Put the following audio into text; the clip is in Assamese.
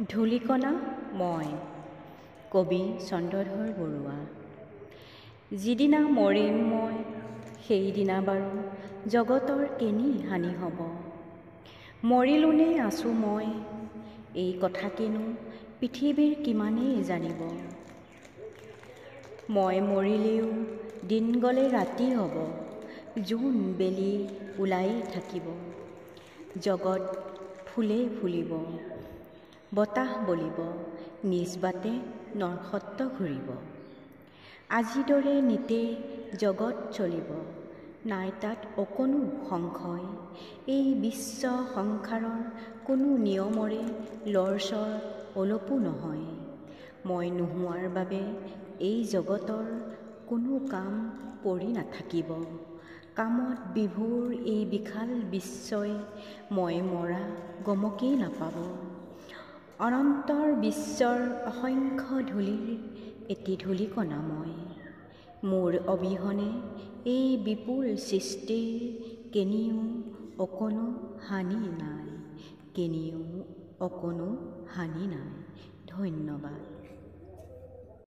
ধূলিকণা মই, কবি চন্দ্ৰধৰ বৰুৱা। যিদিনা মৰিম মই, সেইদিনা বাৰু জগতৰ কেনি হানি হ'ব? মৰিলোনে আছোঁ মই, এই কথাকেনো পৃথিৱীৰ কিমানেই জানিব? মই মৰিলেও দিন গ'লে ৰাতি হ'ব, জোন বেলি ওলায়েই থাকিব, জগত ফুলেই ফুলিব, বতাহ বলিব, নিজ বাটে নৰসত্ব ঘূৰিব। আজিৰ দৰে নিতেই জগত চলিব, নাই তাত অকণো সংশয়। এই বিশ্ব সংসাৰৰ কোনো নিয়মৰে লৰচৰ অলপো নহয়। মই নোহোৱাৰ বাবে এই জগতৰ কোনো কাম পৰি নাথাকিব। কামত বিভোৰ এই বিশাল বিশ্বই মই মৰা গমকেই নাপাব। অনন্তৰ বিশ্বৰ অসংখ্য ধূলিৰ এটি ধূলিকণা মই। মোৰ অবিহনে এই বিপুল সৃষ্টিৰ কেনিও অকণো হানি নাই, কেনিও অকণো হানি নাই। ধন্যবাদ।